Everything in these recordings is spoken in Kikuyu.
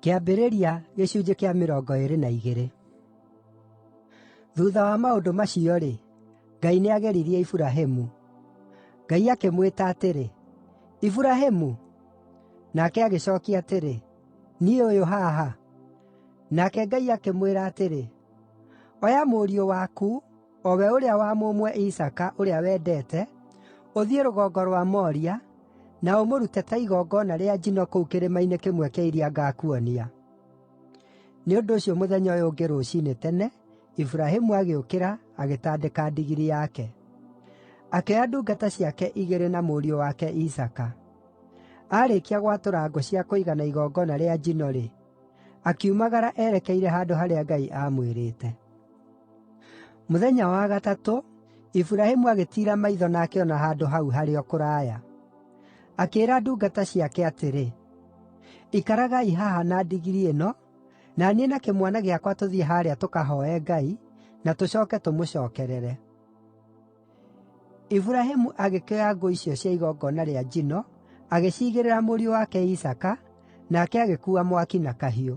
Kĩambĩrĩria gĩcunjĩ kĩa mĩrongo ĩĩrĩ na igĩrĩ. Thuutha wa maũndũ macio-rĩ, Ngai nĩageririe Iburahĩmu. Ngai akĩmwĩta atĩrĩ, “Iburahĩmu!” Nake agĩcookia atĩrĩ, “Niĩ ũyũ haha.” Nake Ngai akĩmwĩra atĩrĩ, “Oya mũriũ waku, o we ũrĩa wa mũmwe Isaaka, ũrĩa wendete, ũthiĩ rũgongo rwa Moria, na ũmũrute ta igongona rĩa njino kũu kĩrĩma-inĩ kĩmwe kĩa iria ngaakuonia.” Nĩ ũndũ ũcio mũthenya ũyũ ũngĩ rũciinĩ tene, Iburahĩmu agĩũkĩra, agĩtandĩka ndigiri yake. Akĩoya ndungata ciake igĩrĩ na mũriũ wake Isaaka. Aarĩkia gwatũra ngũ cia kũigana igongona rĩa njino-rĩ, akiumagara erekeire handũ harĩa Ngai aamwĩrĩte. Mũthenya wa gatatũ, Iburahĩmu agĩtiira maitho na akĩona handũ hau harĩ o kũraya. Akĩĩra ndungata ciake atĩrĩ, “Ikaragai haha na ndigiri ĩno, na niĩ na kĩmwana gĩakwa tũthiĩ haarĩa tũkahooe Ngai, na tũcooke tũmũcookerere.” Iburahĩmu agĩkĩoya ngũ icio cia igongona rĩa njino, agĩciigĩrĩra mũriũ wake Isaaka, nake agĩkuua mwaki na kahiũ.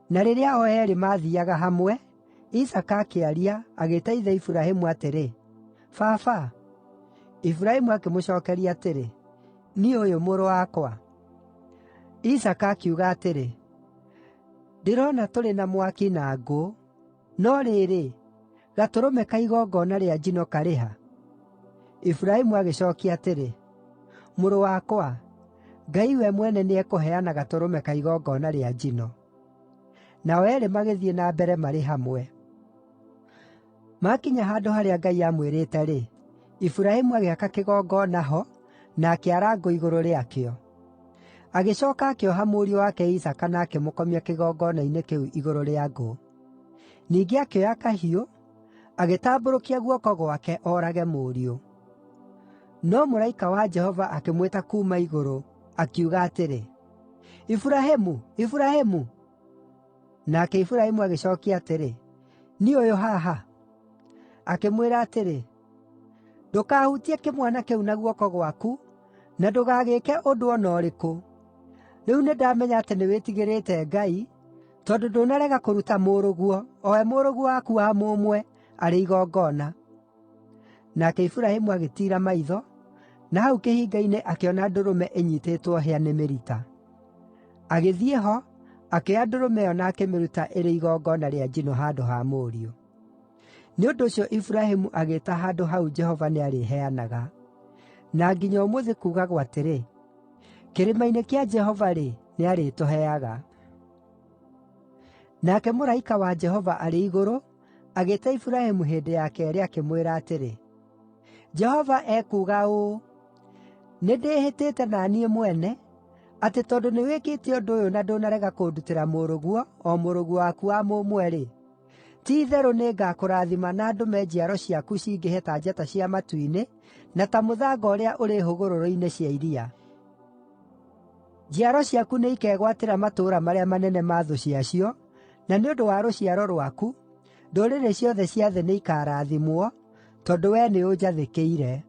Na rĩrĩa o eerĩ maathiiaga hamwe, Isaaka akĩaria, agĩĩta ithe Iburahĩmu atĩrĩ, “Baba!” Iburahĩmu akĩmũcookeria atĩrĩ, “Niĩ ũyũ mũrũ wakwa.” Isaaka akiuga atĩrĩ, “Ndĩrona tũrĩ na mwaki na ngũ, no rĩrĩ, gatũrũme ka igongona rĩa njino karĩ ha?” Iburahĩmu agĩcookia atĩrĩ, “Mũrũ wakwa, Ngai we mwene nĩekũheana gatũrũme ka igongona rĩa njino.” Nao eerĩ magĩthiĩ na mbere marĩ hamwe. Maakinya handũ harĩa Ngai aamwĩrĩte-rĩ, Iburahĩmu agĩaka kĩgongona ho na akĩara ngũ igũrũ rĩakĩo. Agĩcooka akĩoha mũriũ wake Isaaka na akĩmũkomia kĩgongona-inĩ kĩu igũrũ rĩa ngũ. Ningĩ akĩoya kahiũ, agĩtambũrũkia guoko gwake oorage mũriũ. No mũraika wa Jehova akĩmwĩta kuuma igũrũ, akiuga atĩrĩ, “Iburahĩmu! Iburahĩmu!” Nake Iburahĩmu agĩcookia atĩrĩ, “Niĩ ũyũ haha.” Akĩmwĩra atĩrĩ, “Ndũkahutie kĩmwana kĩu na guoko gwaku, na ndũgagĩĩke ũndũ o na ũrĩkũ! Rĩu nĩndamenya atĩ nĩwĩtigĩrĩte Ngai, tondũ ndũnarega kũruta mũrũguo, o we mũrũguo waku wa mũmwe, arĩ igongona.” Nake Iburahĩmu agĩtiira maitho, na hau kĩhinga-inĩ akĩona ndũrũme ĩnyiitĩtwo hĩa nĩ mĩrita. Agĩthiĩ ho, akĩoya ndũrũme ĩyo na akĩmĩruta ĩrĩ igongona rĩa njino handũ ha mũriũ. Nĩ ũndũ ũcio Iburahĩmu agĩĩta handũ hau Jehova Nĩarĩheanaga. Na nginya ũmũthĩ kuugagwo atĩrĩ, “Kĩrĩma-inĩ kĩa Jehova-rĩ, nĩarĩtũheaga.” Nake mũraika wa Jehova arĩ igũrũ agĩĩta Iburahĩmu hĩndĩ ya keerĩ, akĩmwĩra atĩrĩ, “Jehova ekuuga ũũ: Nĩndĩĩhĩtĩte na niĩ mwene, atĩ tondũ nĩwĩkĩte ũndũ ũyũ na ndũnarega kũndutĩra mũrũguo, o mũrũguo waku wa mũmwe-rĩ, ti-itherũ nĩngakũrathima na ndũme njiaro ciaku cingĩhe ta njata cia matu-inĩ na ta mũthanga ũrĩa ũrĩ hũgũrũrũ-inĩ cia iria. Njiaro ciaku nĩikegwatĩra matũũra marĩa manene ma thũ ciacio, na nĩ ũndũ wa rũciaro rwaku, ndũrĩrĩ ciothe cia thĩ nĩikarathimwo, tondũ wee nĩũnjathĩkĩire.”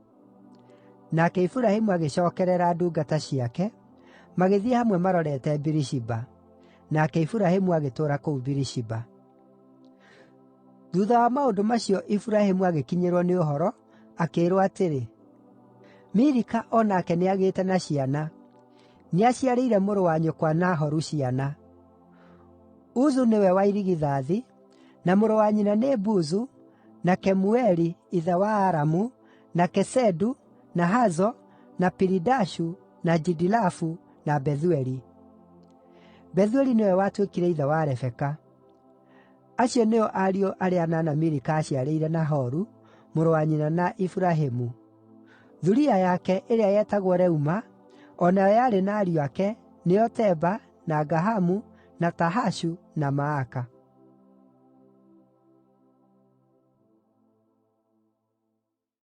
Nake Iburahĩmu agĩcookerera ndungata ciake, magĩthiĩ hamwe marorete Birishiba. Nake Iburahĩmu agĩtũũra kũu Birishiba. Thuutha wa maũndũ macio Iburahĩmu agĩkinyĩrwo nĩ ũhoro, akĩĩrwo atĩrĩ, “Milika o nake nĩagĩĩte na ciana; nĩaciarĩire mũrũ wa nyũkwa Nahoru ciana: Uzu nĩwe wa irigithathi, na mũrũ wa nyina nĩ Buzu, na Kemueli (ithe wa Aramu), na Kesedu, na Hazo, na Pilidashu, na Jidilafu, na Bethueli.” Bethueli nĩwe watuĩkire ithe wa Rebeka. Acio nĩo ariũ arĩa anana Milika aaciarĩire Nahoru, mũrũ wa nyina na Iburahĩmu. Thuriya yake, ĩrĩa yetagwo Reuma, o nayo yarĩ na ariũ ake, nĩo Teba, na Gahamu, na Tahashu, na Maaka.